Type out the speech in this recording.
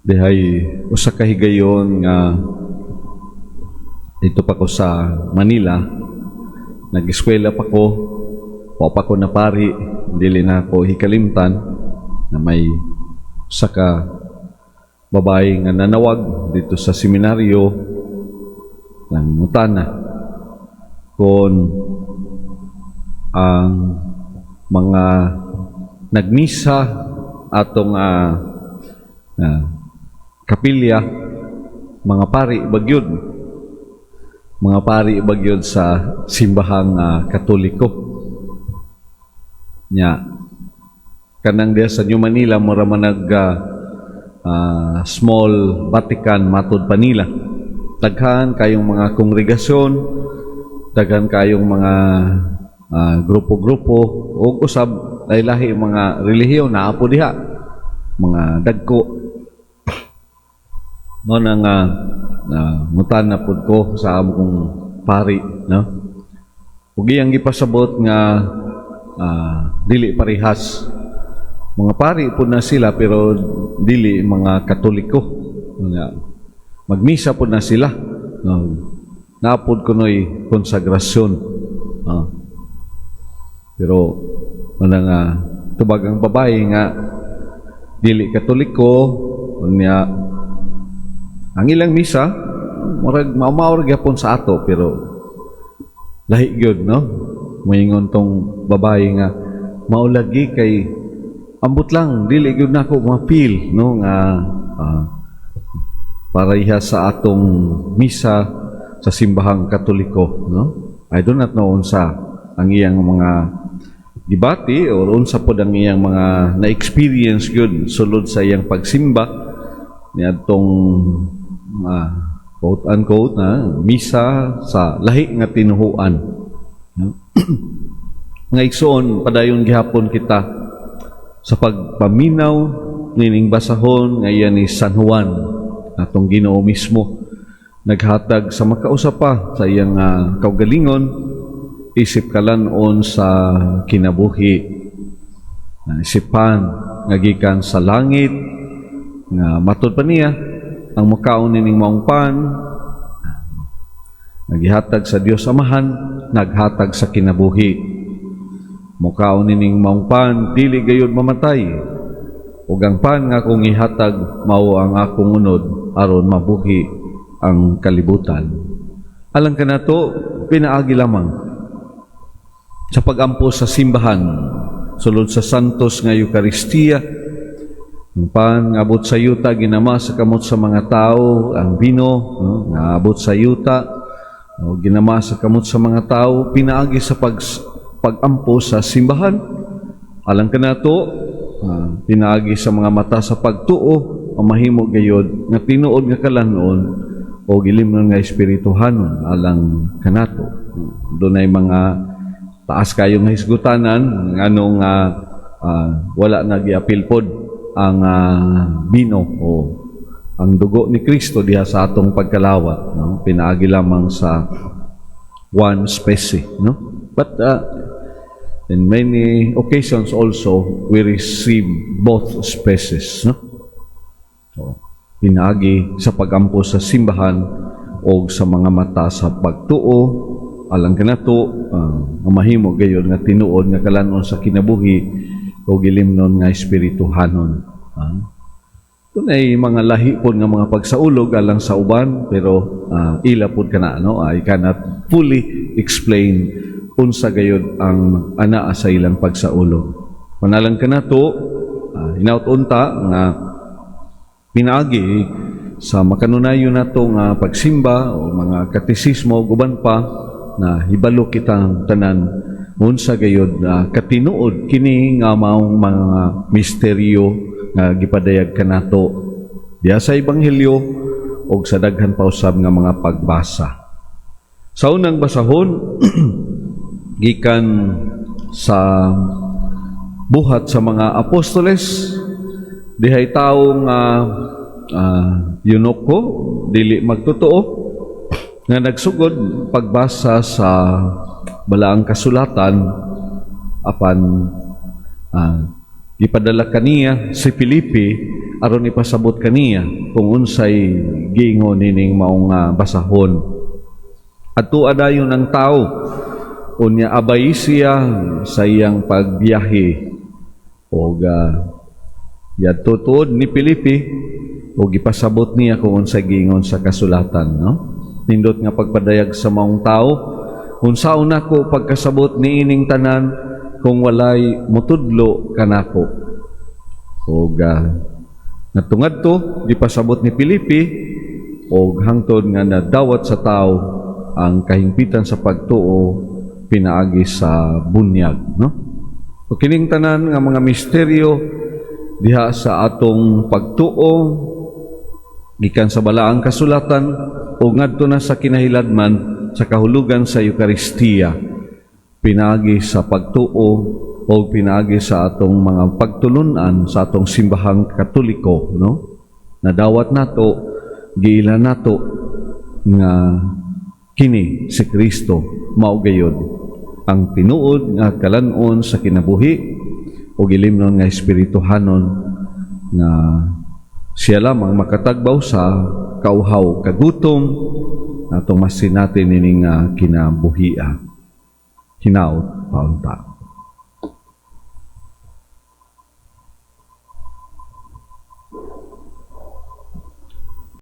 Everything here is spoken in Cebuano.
Dihay usa ka higayon nga dito pa ko sa Manila, nag-eskwela pa ko, wa pa ko napari, dili na ako hikalimtan na may usa ka babae nga nanawag dito sa seminaryo, nangutana kung ang mga nagmisa atong kapilya, mga pari bagyod, mga pari bagyod sa simbahang Katoliko. Nya kanang diya sa New Manila, mura man nag small Vatican matud pa nila. Daghan kayong mga kongregasyon, daghan kayong mga grupo-grupo ug usab lahi mga relihiyon naa po diha, mga dagko. Mao na nga ngutana pud ko sa amo kong pari, no? Ug iyang gipasabot nga dili parehas. Mga pari pud na sila pero dili mga Katoliko. Nga magmisa pud na sila, no? Naa pod kuno'y konsagrasyon, no? Pero wala nga tubag ang babae nga dili Katoliko. Unya ang ilang misa murag mao gyapon sa ato pero lahi gyud, no? Moingon tong babae nga mao lagi kay ambot lang, dili gyud nako ma-feel, no, nga pareha sa atong misa sa simbahang Katoliko, no? I do not know unsa ang iyang mga gibati or unsa pod ang iyang mga na-experience gyud sulod sa iyang pagsimba niadtong quote unquote na misa sa lahi nga tinuhuan, no? Nga igsoon, padayon gihapon kita sa pagpaminaw nining basahon nga iya ni San Juan. Atong Ginoo mismo naghatag sa makausa pa sa iyang kaugalingon isip kalan-on sa kinabuhi na isipan nga gikan sa langit, nga matud pa niya, ang mukaon nining maong pan nagihatag sa Dios Amahan, naghatag sa kinabuhi. Mukaon nining maong pan, dili gayud mamatay, ug ang pan nga akong ihatag mao ang akong unod aron mabuhi ang kalibutan. Alang kanato, pinaagi lamang sa pagampo sa simbahan sulod sa Santos nga Eukaristiya, ang pan nga abot sa yuta ginama sa kamot sa mga tao, ang bino, no, nga abot sa yuta o ginama sa kamot sa mga tao pinaagi sa pagampo sa simbahan. Alang kanato, pinaagi sa mga mata sa pagtuo, ang mahimo gayod nga tinuod nga kalan-on o ilimnon nga espirituhanon. Alang kanato, dunay mga taas kayo nga hisgutanan nganong wala na giapil pod ang bino o ang dugo ni Kristo diha sa atong pagkalawat, no? Pinaagi lamang sa one species, no? But in many occasions also we receive both species, no? So, pinaagi sa pagampo sa simbahan o sa mga mata sa pagtuo, alang kanato, mahimo gayud nga tinuod nga kalan-on sa kinabuhi o gilimnon nga espirituhanon. Dunay mga lahi pod nga mga pagsaulog alang sa uban pero ila pod kana, no? I cannot fully explain unsa gayud ang anaa sa ilang pagsaulog. Panalang kanato, hinaut unta nga pinaagi sa makanunayon nato nga pagsimba o mga katesismo ug uban pa na hibalo kitang tanan unsa gayud katinuod kini nga maong mga misteryo nga gipadayag kanato diha sa ebanghelyo og sa daghan pa usab nga mga pagbasa. Sa unang basahon gikan sa Buhat sa mga Apostoles, dihay tawo nga eunuko, dili magtotoo, nga nagsugod pagbasa sa balaang kasulatan apan gipadala kaniya si Felipe. aron ipasabot kaniya kung unsay giingon nining maong basahon. Adto dayon ang tao, unya abay siya sa iyang pagbiyahe og yadto tuod ni Felipe ug ipasabot niya kung unsay giingon sa kasulatan, no? Nindot nga pagpadayag sa maong tao, "Unsaon nako pagkasabot niining tanan kung walay mutudlo kanako?" Ug natungad to gipasabot ni Felipe og hangtod nga nadawat sa tao ang kahingpitan sa pagtuo pinaagi sa bunyag, no? O kining tanan nga mga misteryo diha sa atong pagtuo gikan sa Balaang Kasulatan o ngadto na sa kinahiladman sa kahulugan sa Eukaristiya pinaagi sa pagtuo o pinaagi sa atong mga pagtulunan sa atong Simbahang Katoliko, no? Nadawat nato, giila nato nga kini si Kristo mao gayod ang tinuod nga kalan-on sa kinabuhi o ilimnon nga espirituhanon nga siya lamang makatagbaw sa kauhaw, kagutom atong masinati nining kinabuhia. Hinaut paunta.